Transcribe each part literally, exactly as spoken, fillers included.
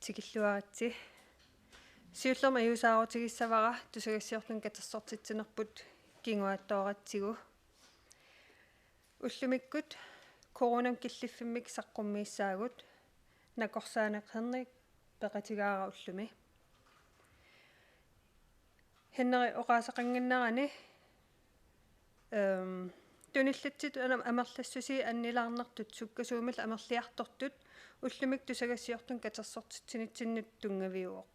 Tikilluaritsi. Siullermik ajuusaarutigissavara tusagassiortunut katersortitsinerput kinguaattooratsigu. Ullumikkut coronamik killiffimmik saqqummiissaagut, nakorsaaneq Henrik peqatigaara ullumi. Henrik oqaaseqannginnerani, ehm, tunillatsitut anam-, amerlassusii annilaarnertut sukkasuumillu amerliartortut ullumikkut tusagassiortunut katersortitsinissatsinnut tunngaviuvoq.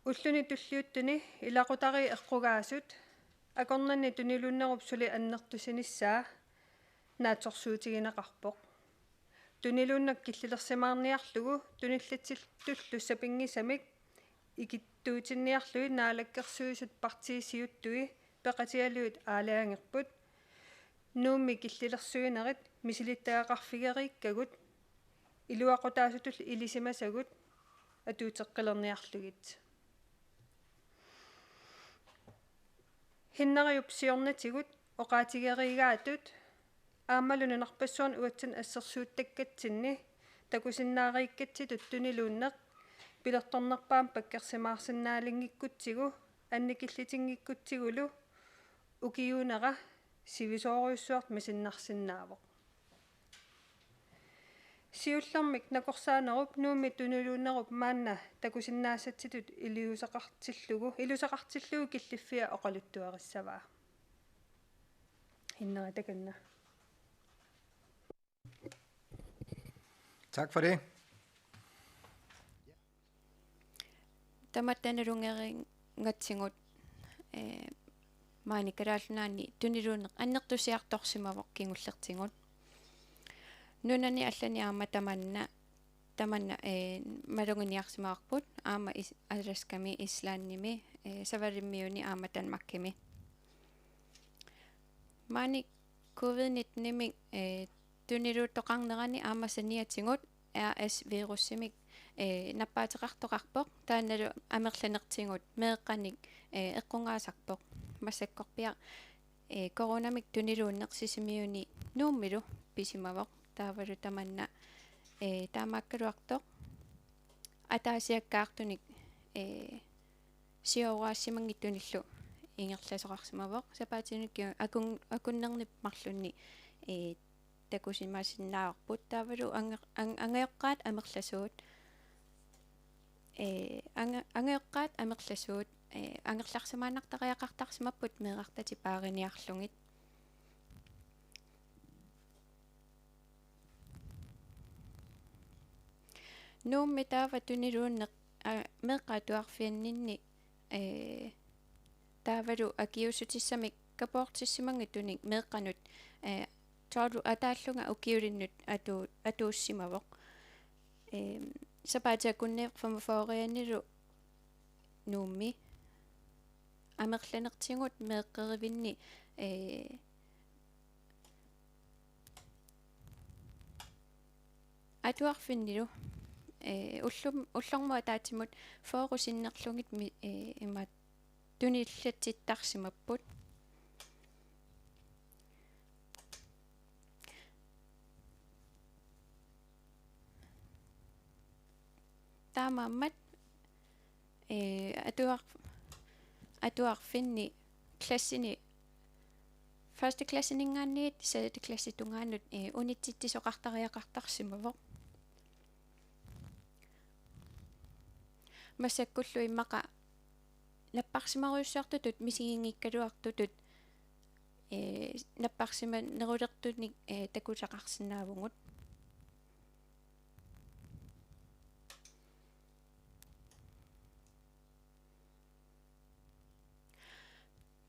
Ulluni tulliuttuni ilaqutariit eqqugaasut akornanni tuniluunnerup suli annertusinissaa naatsorsuutigineqarpoq. Tuniluunneq killilersimaarniarlugu tunillatsitullu sapinngisamik ikittuutinniarlugit Naalakkersuisut partiit siuttui peqatigalugit aalajangerput, Nuummi killilersuinerit misilittagaqarfigeriikkagut iluaqutaasutullu ilisimasagut atuuteqqilerniarlugit. Hinnariup siornatigut oqaatigeriigaatut aammalu nunarpassuarni uatsinnut assersuuttakkatsinni takusinnaariikkatsitut tuniluunneq pilertornerpaamik pakkersimaarsinnaalinngikkutsigit annikillitinngikkutsigilu ukiuunera sivisoorujussuartut misinnarsinnaavoq. Siullermik nakorsaanerup Nuummi tuniluunnerup maanna takusinnaassatsitut iliuuseqartillugu, iluseqartillugu killiffia oqaluttuarissavaa. Hinnera takanna. Tak for det. Tamatta nalunngerinngatsigut, eh, maani Kalaallit Nunaanni tuniluunneq annertusiartorsimavoq kingullertigut. Nunani allani aamma tamanna, tamanna, eh, maluginiarsimavarput, aamma Is-, Alaskami, Islandimi, eh, Savalimmiuni aamma Danmarkimi. Maani covid nittenimik, eh, tuniluuttoqarnerani aamma saniatigut R S-virusimik, eh, nappaateqartoqarpoq, taannalu amerlanertigut meeqqanik, eh, eqqugaasarpoq. Massakkorpiaq, eh, coronamik tuniluunneq Sisimiuni Nuummilu pisimavoq, taavalu tamanna, eh, taamaakkaluartoq ataasiakkaartunik, eh, siooraasimanngitsunillu ingerlasoqarsimavoq. Sapaatip-akunneri akun-, akunnernit marlunnik, eh, takusimasinnaavarput, taavalu ange-, ang-, angajoqqaat amerlasuut, eh, ange-, angajoqqaat amerlasuut, eh, angerlarsimaannartariaqartarsimapput meerartatik paariniarlugit. Nuummi taava tuniluunneq, eh, meeqqat atuarfianninni, eh, taavalu akiuussutissamik kapoortissimanngitsunik meeqqanut, eh, tolv ataallunga ukiulinnut atu-, atuussimavoq. Eh, sapaatip-akunneq femogfyrre-anilu Nuummi amerlanertigut meeqqerivinni, eh, atuarfinnilu, eh, ullum-, ullormut ataatsimut fyrre sinnerlugit mi-, eh, imaat tunillatsittarsimapput. Taamaammat, eh, atuar-, atuarfinni klassini første klassininngaanniit sjette klassit tungaanut, eh, unitsitsisoqartariaqartarsimavoq. Massakkullu immaqa napparsimarujussuartutut misiginngikkaluartutut, eh, napparsimanerulertunik, eh, takusaqarsinnaavugut.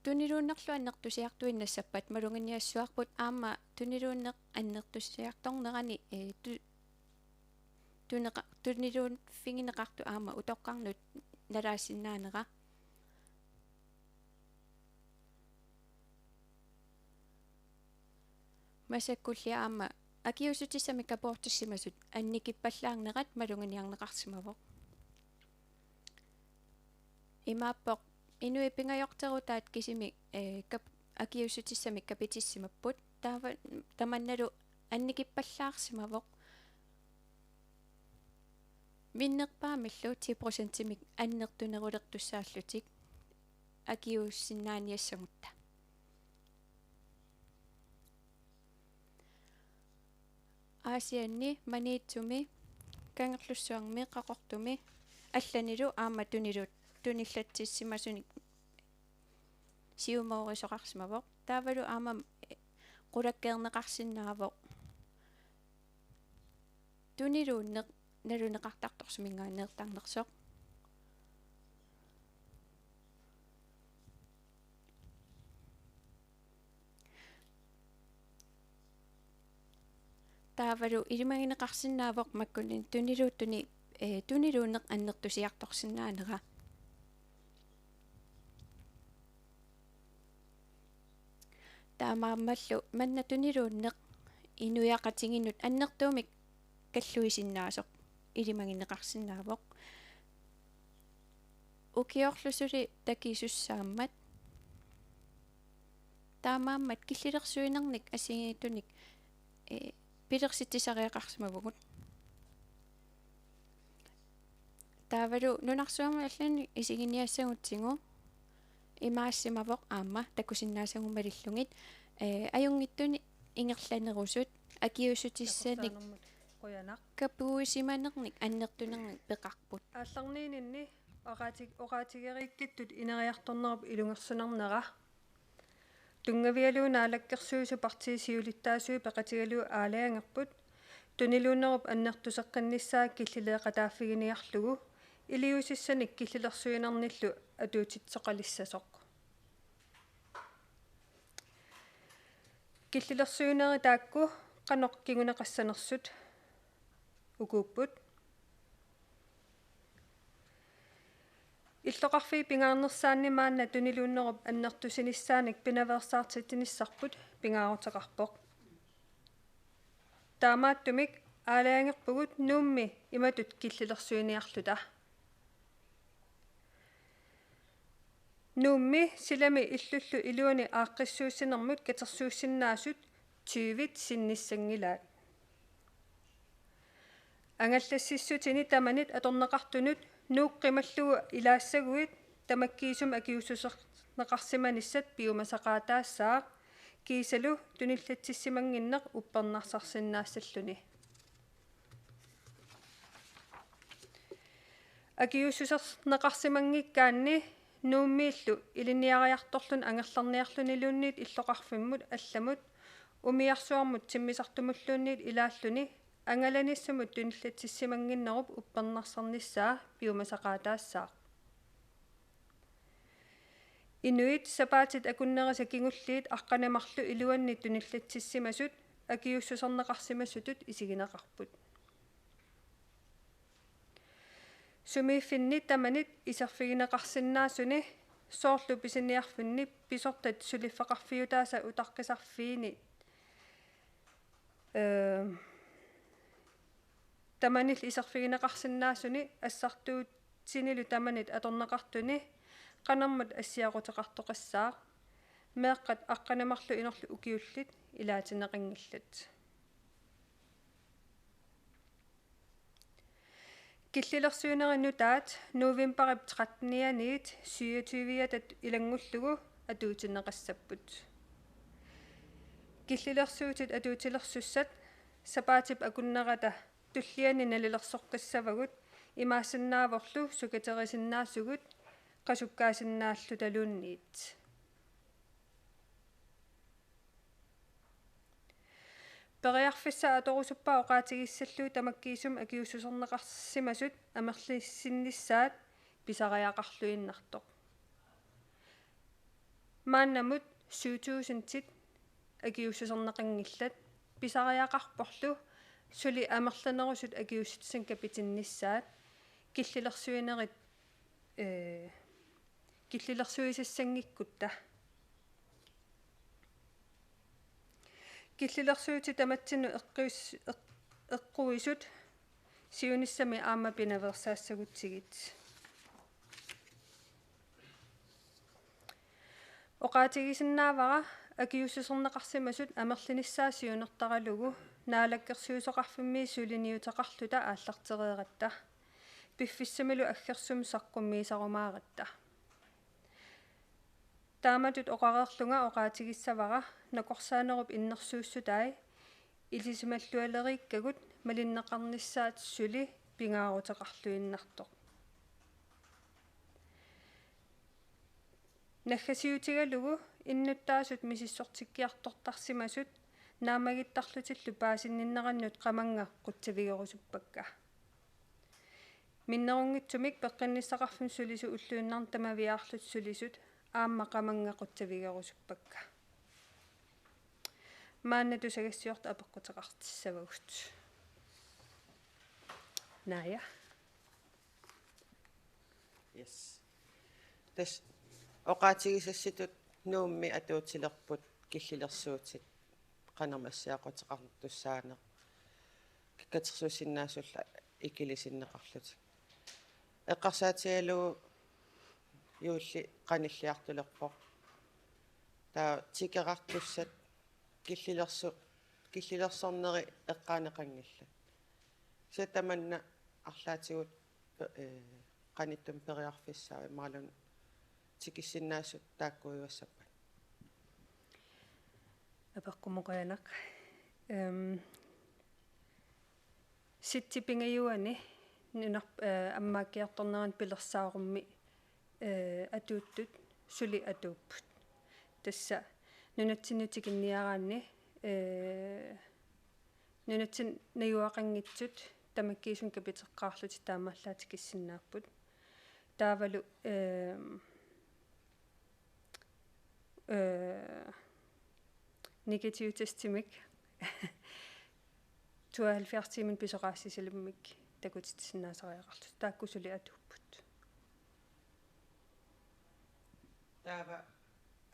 Tuniluunnerlu annertusiartuinnassappat maluginiassuarput, aamma tuniluunneq annertusiartornerani, eh, tu-, tuneqa-, tuniluuffigineqartoq aamma utoqqarnut nalaassinnaanera. Massakkulli aamma akiuussutissamik kapoortissimasut annikippallaarnerat maluginiarneqarsimavoq. Imaappoq inuit pingajorterutaat kisimik, eh, kap-, akiuussutissamik kapitissimapput. Taava tamannalu annikippallaarsimavoq. minnerpaamillu ti procentimik annertunerulertussaallutik akiuussinnaaniassagutta. Aasianni, Maniitsumi, Kangerlussuarmi, Qaqortumi allanilu aamma tunilu-, tunillatsissimasunik siumoorisoqarsimavoq. Taavalu aamma, eh, qulakkeerneqarsinnaavoq tuniluunneq naluneqartartorsuminngaanneertarnersoq. Taavalu ilimagineqarsinnaavoq makkunnit tuniluuttuni, eh, tuniluunneq annertusiartorsinnaanera. Taamaammallu manna tuniluunneq inuiaqatigiinnut annertuumik kalluisinnaasoq ilimagineqarsinnaavoq. Ukiorlu suli takisussaammat. Taamaammat killilersuinernik assigiinngitsunik, eh, pilersitsisariaqarsimavugut. Taavalu nunarsuarmi allanik isiginiassagutsigu imaassimavoq aamma takusinnaassagut malillugit, eh, ajunngitsunik ingerlanerusut akiuussutissanik Takorsaanarmut qujanaq. Kapuusimanernik annertunernik peqarput. Aallarniininni oqaati-, oqaatigeriikkittut ineriartornerup ilungersunarnera. Tunngavigalugu Naalakkersuisut partiit siulittaasuat peqatigalugu aalajangerput, tuniluunnerup annertuseqqinnissaa killileeqataaffiginiarlugu, iliuusissanik killilersuinernillu atuutsitsisoqalissasoq. Killilersuinerit taakku qanoq kinguneqassanersut ukuupput. Illoqarfiit pingaarnersaanni maanna tuniluunnerup annertusinissaanik pinaveersaartitsinissarput pingaaruteqarpoq. Taamaattumik aalajangerpugut Nuummi imatut killilersuiniarluta. Nuummi silami illullu iluani aaqqissuussinermut katersuussinnaasut tyvit sinnissanngilaat. Angallassissutini tamanit atorneqartunut Nuuk qimallugu ilaassaguit tamakkiisumik akiuussuserneqarsimanissat piumasaqaataassaaq, kiisalu tunillatsissimannginneq uppernarsarsinnaassalluni. Akiuussuserneqarsimanngikkaanni Nuummiillu ilinniariartorluni angerlarniarluniluunniit illoqarfimmut allamut umiarsuarmut timmisartumulluunniit ilaalluni angalanissamut tunillatsissimannginnerup uppernarsarnissaa piumasaqaataassaaq. Inuit sapaatit akunnerisa kingulliit aqqaneq-marluk iluanni tunillatsissimasut akiuussuserneqarsimasutut isigineqarput. Sumiiffinni tamanit iserfigineqarsinnaasuni soorlu pisiniarfinni pisortat suliffeqarfiutaasa utaqqisarfiini, ee, tamanit iserfigineqarsinnaasuni assartuutinilu tamanit atorneqartuni qanermut assiaquteqartoqassaaq, meeqqat aqqaneq-marluk inorlu ukiullit ilaatinneqanngillat. Killilersuinerit nutaat novembarip trettenianiit syvogtyviata ilanngullugu atuutsinneqassapput. Killilersuutit atuutilersussat sapaatip akunnerata tulliani nalilersoqqissavagut, imaassinnaavorlu sukaterisinnaasugut qasukkaasinnaallutilluunniit. Periarfissaq atorusuppara oqaatigissallugu tamakkiisumik akiuussuserneqarsimasut amerlissinnissaat pisariaqarluinnartoq. Maannamut syv tusindit akiuussuserneqanngillat, pisariaqarporlu suli amerlanerusut akiuussutissanik kapitinnissaat, killilersuinerit, ee, killilersuisassanngikkuttaaq. Killilersuutit tamatsinnut eqquis-, eq-, eqquisut siunissami aamma pinaveersaassagutsigit. Oqaatigisinnaavara akiuussuserneqarsimasut amerlinissaat siunertaralugu naalakkersuisoqarfimmi suliniuteqarluta aallartereeratta. piffissamilu aggersumi saqqummiisarumaaratta. Taamatut oqareerlunga oqaatigissavara nakorsaanerup innersuussutai ilisimallualeriikkagut malinneqarnissaat suli pingaaruteqarluinnartoq. Naggasiutigalugu innuttaasut misissortikkiartortarsimasut naammagittarlutillu paasinninnerannut qamannga qutsavigerusuppakka. Minnerunngitsumik peqqinnissaqarfimmi sulisut ulluinnarni tamaviaarlutik sulisut aamma qamannga qutsavigerusuppakka. Maanna tusagassiortut apeqquteqartissavagut. Naaja. Yes. Tassa oqaatigisassitut Nuummi atuutilerput killilersuutit qanermut assiaquteqartussaaneq. Katersuussinnaasullu ikilisinneqarlutik. Eqqarsaatigalugu juulli qanilliartulerpoq. Taava tikerartussat killilersu-, killilersorneri eqqaaneqanngillat. Kisianni tamanna arlaatigut pe-, ee, qanittumi periarfissaavoq imaluunniit tikissinnaasut taakkuujuassappat? Apeqqumoq qujanaq. Ehm, Sitsi pingajuani nunarp-, eh, ammaakkiartornerani pilersaarummi, eh, atuuttut suli atuupput. Tassa nunatsinnut tikinniaraanni, eh, nunatsinni najugaqanngitsut tamakkiisumik kapiteqqaarlutik taamaallaat tikissinnaapput. Taavalu, eh, eh, negativ testimik tooghalvfjerds tiimit pisoqaassisilimmik takutitsisinnaassariaqarlutik. Taakku suli atuupput. Taava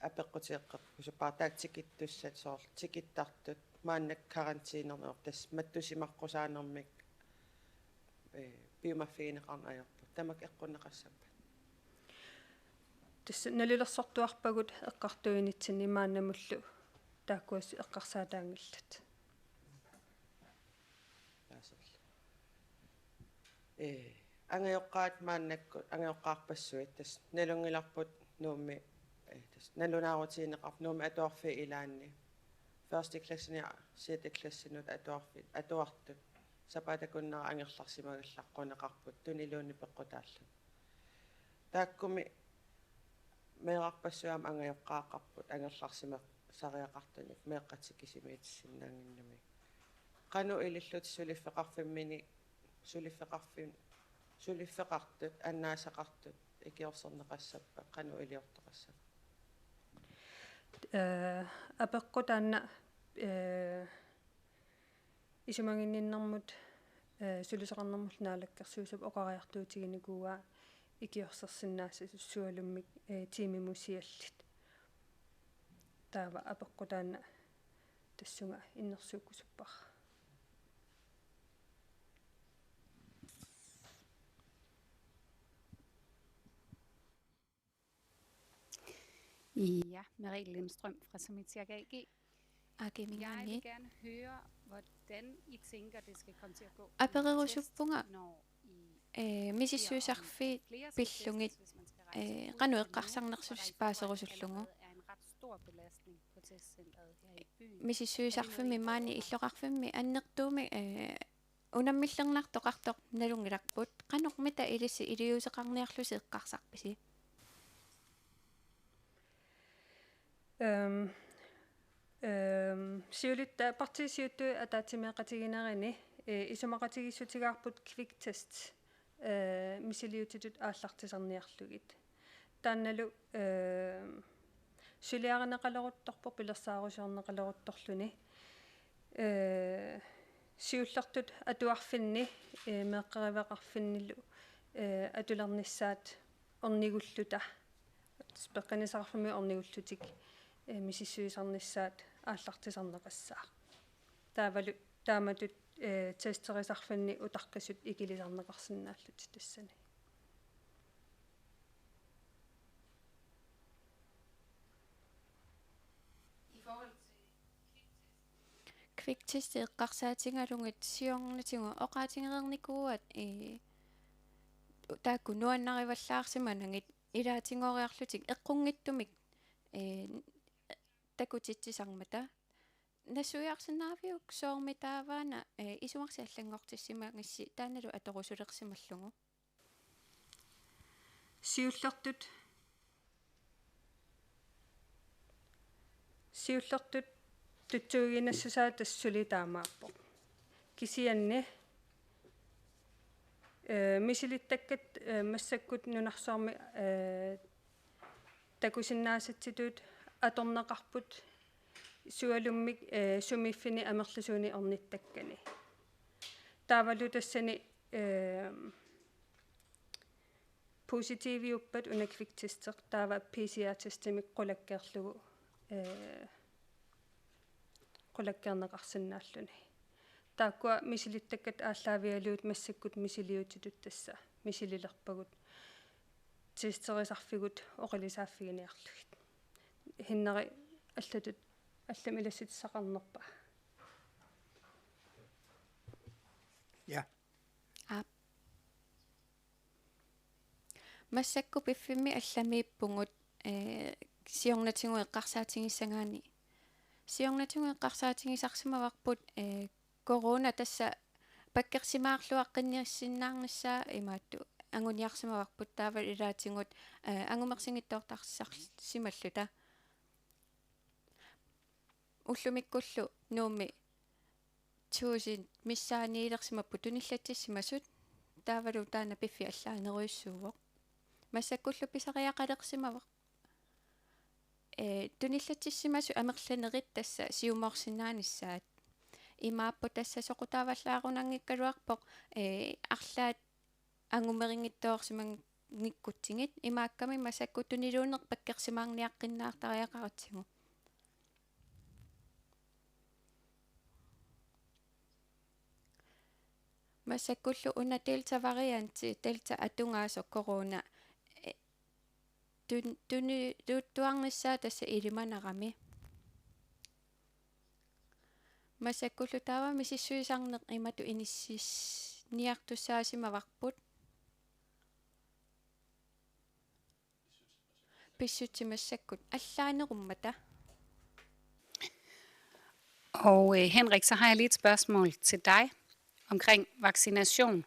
apeqqutigeqqikkusuppara taakku tikittussat soorlu tikittartut maannakkut karantænerneq tassa mattusimaqqusaanermik, ee, piumaffigineqarneq ajorput. Tamakku eqqunneqassappat? Tassa nalilersortuarpagut eqqartuinitsinni maannamullu taakkuassut eqqarsaataanngillat. Taaserlu. Ee, angajoqqaat maannakkut, angajoqqaarpassuit, tassa nalunngilarput Nuummi, ee, tassa nalunaarutigineqarput Nuummi atuarfiit ilaanni. Første klassini, sjette klassinut atuarfit, atuartut. Sapaatip akunnera angerlarsimagillaqqunneqarput, tuniluunniit peqqutaalluni. Taakkumi meerarpassuit aamma angajoqqaaqarput angerlarsimasariaqartunik meeqqat tikisimiitissinnaannginnamik. Qanoq ilillutik suliffeqarfimmini, suliffeqarfin-, suliffeqartut, annaasaqartut ikiorserneqassappat, qanoq iliortoqassappat? Eh, apeqqut taanna, eh, isumaginninnermut, eh, sulisoqarnermullu naalakkersuisup oqariartuutiginikuuaa ikiorsersinnaassasoq sualummik, eh, tiimimut siallit. Taava apeqqut taanna tassunga innersuukkusuppara. Ja, Marie Lindstrøm fra Samitiak A G. Jeg vil Akiminngaanniit gerne høre, hvordan I tænker, det skal komme til at gå. Apererusuppunga, Når I eh, misissuisarfiit pillugit, eh, qanoq eqqarsarnersusi paaserusullugu. Misissuisarfimmi maani illoqarfimmi annertuumik, eh, unammillernartoqartoq nalunngilarput. Qanormita ilissi iliuuseqarniarlusi eqqarsarpisi? Ehm, ehm, siulitta-, partiit siuttui ataatsimeeqatiginerini, eh, isumaqatigiissutigaarput kviktest, eh, misiliutitut aallartisarniarlugit. Taannalu, ehm, suliarineqaleruttorpoq pilersaarusiorneqaleruttorluni. Eh, siullertut atuarfinni, eh, meeqqeriveqarfinnilu, eh, atulernissaat ornigulluta. Peqqinnissaqarfimmi ornigullutik, eh, misissuisarnissaat aallartisarneqassaaq. Taavalu taamatut, eh, testerisarfinni utaqqisut ikilisarneqarsinnaallutik tassani. Kviktesti eqqarsaatigalugit siornatigut oqaatigereernikuuat, eh, taakku nuannarivallaarsimanagit ilaatigooriarlutik eqqunngitsumik, ee, takutitsisarmata. Nassuiarsinnaaviuk soormi taavaana, ee, isumarsi allanngortissimagissi taannalu atorusulersimallugu. Siullertut, siullertut tutsuiginassusaa tassa suli taamaappoq. Kisianni, ee, misilittakkat, ee, massakkut nunarsuarmi, ee, takusinnaasatsitut atorneqarput sualummik, ee, sumiiffini amerlasuuni ornittakkani. Taavalu tassani, ee, positiviuppat una kviktesti taava P C R-testimik qulakkeerlugu, ee, qulakkeerneqarsinnaalluni. Taakkua misilittakkat aallaavigalugit massakkut misiliutitut tassa misililerpagut testerisarfigut oqilisaaffigineqarlugit. Hinnari allatut, allamik ilassutissaqarnerpa? Ja. Aap. Massakkut piffimmi allamiippugut, ee, siornatigut eqqarsaatigissagaanni. Siornatigut eqqarsaatigisarsimavarput, ee, corona tassa pakkersimaarluaqqinnissinnaarnissaa imaattoq anguniarsimavarput taavalu ilaatigut, ee, angumersinngitsoortarsimalluta. Ullumikkullu Nuummi tusind missaaniilersimapput tunillatsissimasut, taavalu taanna piffissaq allaanerujussuuvoq. Massakkullu pisariaqalersimavoq, ee, tunillatsissimasut amerlanerit tassa siumoorsinnaanissaat. Imaappoq tassa soqutaavallaarunanngikkaluarpoq, ee, arlaat angumerinngitsoorsimanngikkutsigu, imaakkami massakkut tuniluunneq pakkersimaarniaqqinnaartariaqaratsigu. Massakkullu una Delta varianti, Delta atugaasoq corona, ee, tun-, tuniluuttuarnissaa tassa ilimanarami. Massakkullu taava misissuisarneq imatut inissisniartussaasimavarput. Pissutsit massakkut allaanerummata. Og øh, Henrik, så har jeg lige et spørgsmål til dig omkring vaccination.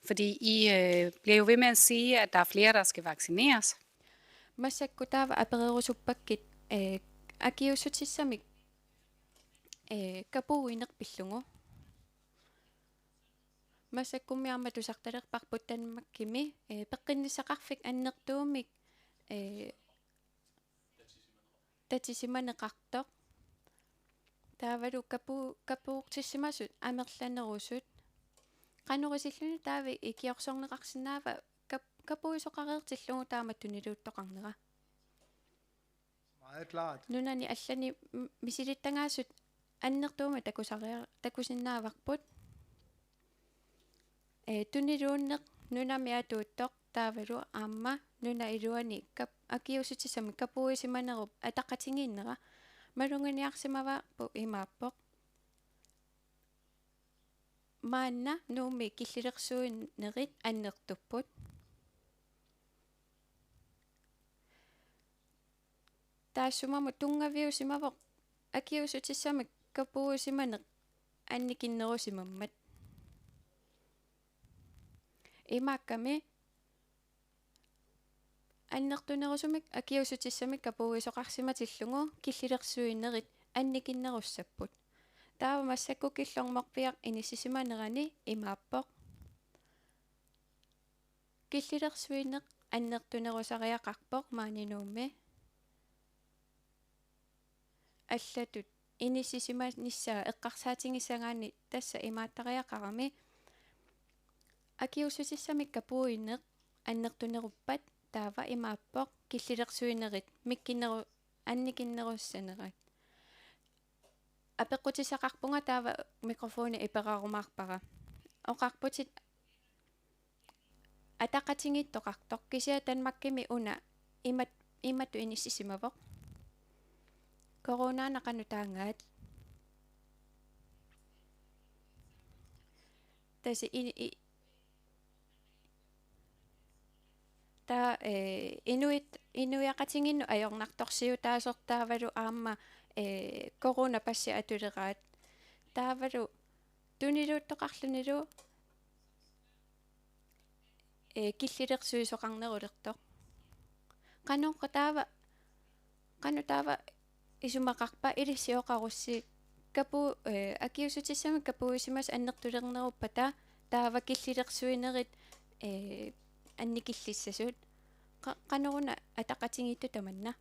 Fordi I øh, bliver jo ved med at sige, at der er flere, der skal vaccineres. Massakkut taava apererusuppakkit, ee, akiuussutissamik, ee, kapuuineq pillugu. Massakkummi aamma tusartalerparput Danmarkimi, ee, peqqinnissaqarfik annertuumik, ee, tatisimaneqartoq. Taavalu kapu-, kapuutsissimasut amerlanerusut. Qanoq isilluni taava ikiorsorneqarsinnaava kap-, kapuisoqareertillugu taama tuniluuttoqarnera? Meget klart. Nunani allani m-, misilittagaasut annertuumik takusaria-, takusinnaavarput. Ee, tuniluunneq nunami atuuttoq taavalu aamma nunap iluani kap-, akiuussutissamik kapuisimanerup ataqatigiinnera. Maluginiarsimavarput imaappoq: Maanna Nuummi killilersuinerit annertupput. Taassumamut tunngaviusimavoq akiuussutissamik kapuisimaneq annikinnerusimammat. Imaakkami annertunerusumik akiuussutissamik kapuisoqarsimatillugu killilersuinerit annikinnerussapput. Taava massakkut killormorpiaq inissisimanerani imaappoq: Killilersuineq annertunerusariaqarpoq maani Nuummi. Allatut inissisimanissaa eqqarsaatigissagaanni tassa imaattariaqarami: Akiuussutissamik kapuineq annertuneruppat taava imaappoq killilersuinerit mikkinneru-, annikinnerussanerat. Apeqqutissaqarpunga taava mikrofoni iperarumaarpara. Oqarputit ataqatigiittoqartoq, kisianni Danmarkimi una imat-, imatut inissisimavoq: Coronaana qanoq taagaat? Tassa i-, i-, Taava, eh, inuit-, inuiaqatigiinnut ajornartorsiutaasortaavalu aamma, eh, coronapassi atuleraat. Taavalu tuniluuttoqarlunilu, eh, killilersuisoqarnerulertoq. Qanoq taava, qanoq taava isumaqarpa, ilissi oqarussi kapu-, eh, akiuussutissamik kapuisimasut annertulerneruppata taava killilersuinerit, eh, annikillissasut. Qa-, qanoruna ataqatigiittut tamanna?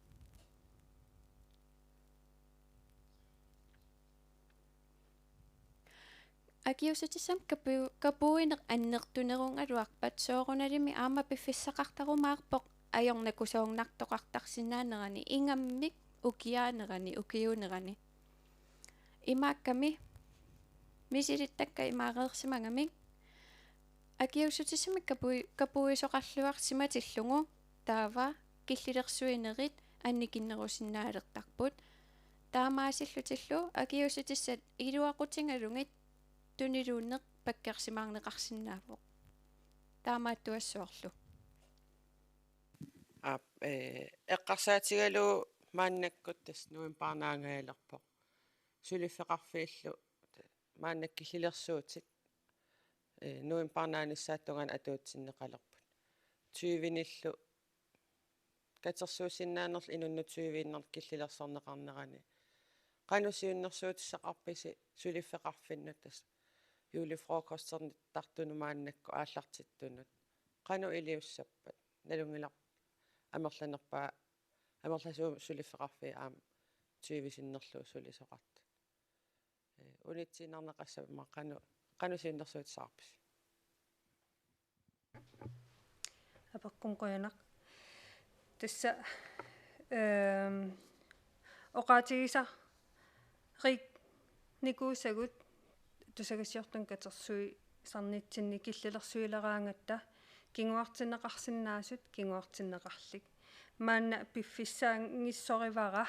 Akiuussutissamik kapu-, kapuineq annertunerugaluarpat soorunalimi aamma piffissaqartarumaarpoq ajornakusoornartoqartarsinnaanerani ingammik ukiaanerani ukiuunerani. Imaakkami misilittakka imaareersimagamik akiuussutissamik kapui-, kapuisoqarluarsimatillugu taava killilersuinerit annikinnerusinnaalertarput. Taamaasillutillu akiuussutissat iluaqutigalugit tuniluunneq pakkersimaarneqarsinnaavoq. Taamaattuassaarlu. Aap, eh, eqqarsaatigalugu maannakkut tassa novembarnaangajalerpoq. Suliffeqarfiillu maannakkut killilersuutit, eh, novembarnaanissaata tungaanut atuutsinneqalerput. Tyvenillu katersuussinnaanerlu inunnut tyveinnarlu killilersorneqarnerani. Qanoq siunnersuutissaqarpisi suliffeqarfinnut tassa julefrokostertartunut maannakkut aallartittunut? Qanoq iliussappat? Nalunngilarput amerlanerpaat, amerlasuut suliffeqarfiit aamma tyve sinnerlugu sulisoqartut. Eh, unitsiinnarneqassammat qanoq, qanoq siunnersuutissaqarpisi? Apeqqummi qujanaq. Tassa, ehm, oqaatigisariinnikuusagut tusagassiortunut katersuisarnitsinni killilersuileraangatta kinguartinneqarsinnaasut kinguartinneqarlik. Maanna piffissaanngissorivara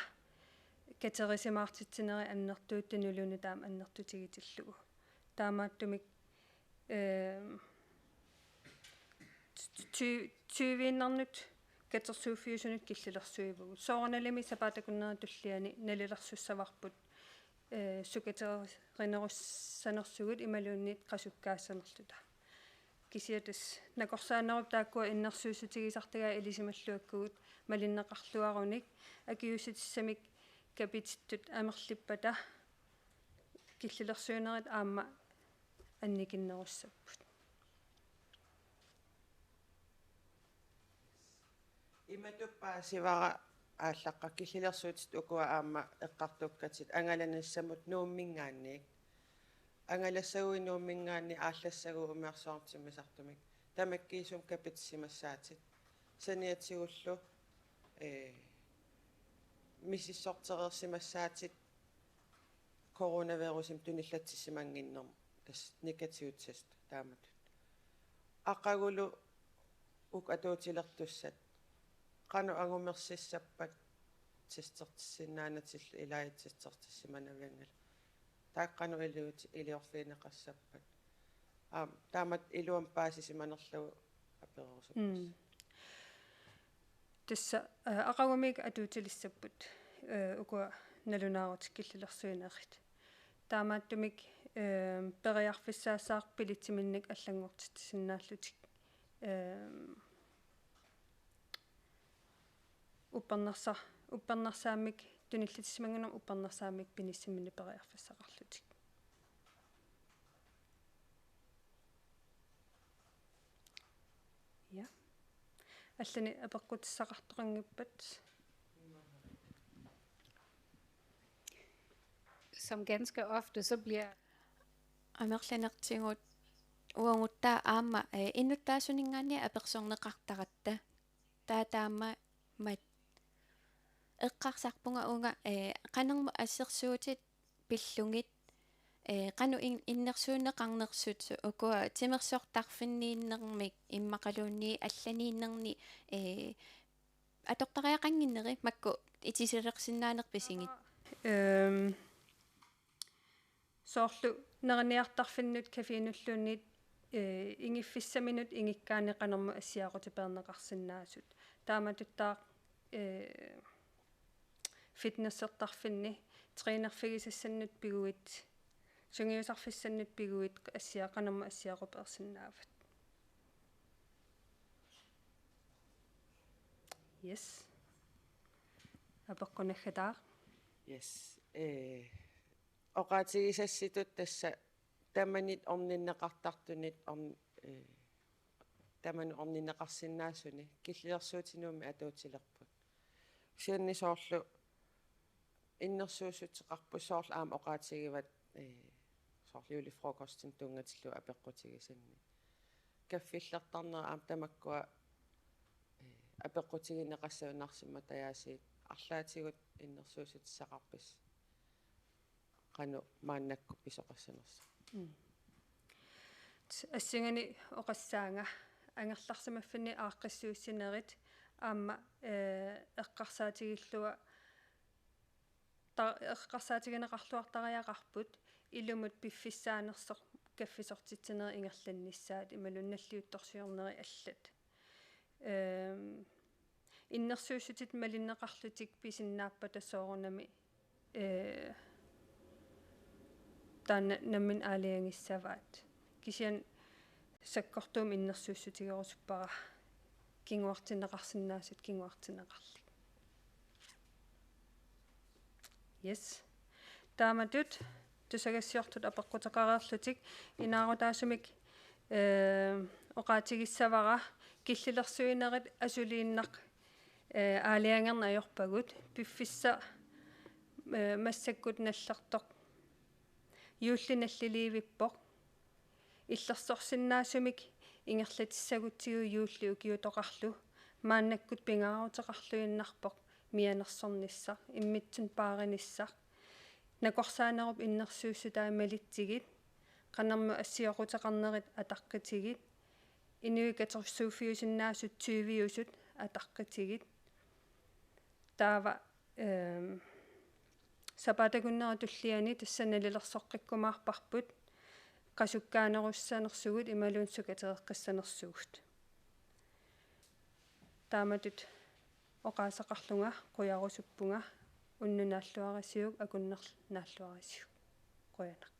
katerisimaartitsinerit annertuut tuniluunniit taama annertutigitillugu. Taamaattumik, ehm, ty-, ty-, tyveinnarnut katersuuffiusunut killilersuivugut. Soorunalimi sapaatip akunneri tulliani nalilersussavarput, eh, sukaterinerussanersugut imaluunniit qasukkaassanerluta. Kisianni tassa nakorsaanerup taakkua innersuussutigisartagaat ilisimalluakkugut malinneqarluarunik akiuussutissamik kapitittut amerlippata killilersuinerit aamma annikinnerussapput. Imatut paasivara aallaqqaammut killilersuutit ukua aamma eqqartukkatit angalanissamut Nuumminngaanniit. Angalassaguit Nuumminngaanniit aallassaguit umiarsuarmut timmisartumik tamakkiisumik kapitisimassaatit. Saniatigullu, eh, misissortereersimassaatit coronavirusimik tunillatsissimannginnermut, tassa negativt test taamatut. Aqagulu uku atuutilertussat qanoq angumersissappat testertissinnaanatillu ilai testertissimanavianngilaq? Taakku qanoq iliuut-, iliorfigineqassappat? Aamma taamatut iluamik paasisimanerlugu apererusuppassi. Mm. Tassa, eh, aqagumiit atuutilissapput, eh, ukua nalunaarutit killilersuinerit. Taamaattumik, eh, periarfissaassaaq billitsiminnik allanngortitsisinnaallutik. Eh, uppernarsa-, uppernarsaammik tunillatissimannginnami uppernarsaammik pinissaminnik periarfissaqarlutik. Ja. Allanik apeqqutissaqartoqanngippat? Som ganske ofte, så bliver amerlanertigut uagut taava aamma, eh, innuttaasuninngaanniit apersorneqartaratta. Taava taama mat eqqarsarpunga uunga, eh, qanermut assersuutit pillugit, eh, qanoq in-, innersuunneqarnersut ukua timersortarfinniinnermik immaqaluunniit allaniinnerni, eh, atortariaqannginneri makku itisalersinnaanerpisigit. Ehm, soorlu neriniartarfinnut cafénulluunniit ee, ingiffissaminut ingikkaanni qanormut assiaqutipeerneqarsinnaasut. Taamatuttaaq, ee, fitnessertarfinni, trænerfigisassannut piguit, sungiusarfissannut piguit assia-, qanormut assiaqupeersinnaavat. Yes. Apeqqut naggataaq. Yes. Ee, oqaatigisassitut tassa tamanit orninneqartartunit orn-, ee, tamanit orninneqarsinnaasuni killilersuutinik atuutilerput. Kisianni soorlu innersuussuteqarput soorlu aamma oqaatigivat, ee, soorlu julefrokostinut tunngatillugu apeqqutigisanni. Kaffillertarnerat aamma tamakkua, ee, apeqqutigineqassagunarsimatajaatsiit arlaatigut innersuussutissaqarpisi qanoq maannakkut pisoqassanersoq. Mm. Assinganik oqassaanga angerlarsimaffinni aaqqissuussinerit aamma, ee, eqqarsaatigillua-, ta-, eqqarsaatigineqarluartariaqarput ilumut piffissaanersoq kaffisortitsinerit ingerlannissaat imaluunniit nalliuttorsiornerit allat. Ehm, innersuussutit malinneqarlutik pisinnaappata soorunami, ee, taanna nammineq aalajangissavaat. Kisianni sakkortuumik innersuussutigerusuppara kinguartinneqarsinnaasut kinguartinneqarlutik. Yes. Taamatut tusagassiortut apeqquteqareerlutik inaarutaasumik, ee, oqaatigissavara killilersuinerit asuliinnaq, ee, aalajangerneq ajorpagut piffissaq, ee, massakkut nallertoq juulli nalliliivippoq. Illersorsinnaasumik ingerlatissagutsigu juulli ukiutoqarlu maannakkut pingaaruteqarluinnarpoq mianersornissaq, immitsinnut paarinissaq. Nakorsaanerup innersuussutai malitsigit, qanormut assioquteqarnerit ataqqitigit, inuit katersuuffiusinnaasut tyviusut ataqqitigit. Taava, ehm, sapaatip akunneri tulliani tassa nalilersoqqikkumaarparput qasukkaanerussanersugut imaluunniit sukatereqqissanersugut. Taamatut oqaaseqarlunga qujarusuppunga, unnuk naalluarisiuk, akunnerlu naalluarisiuk. Qujanaq.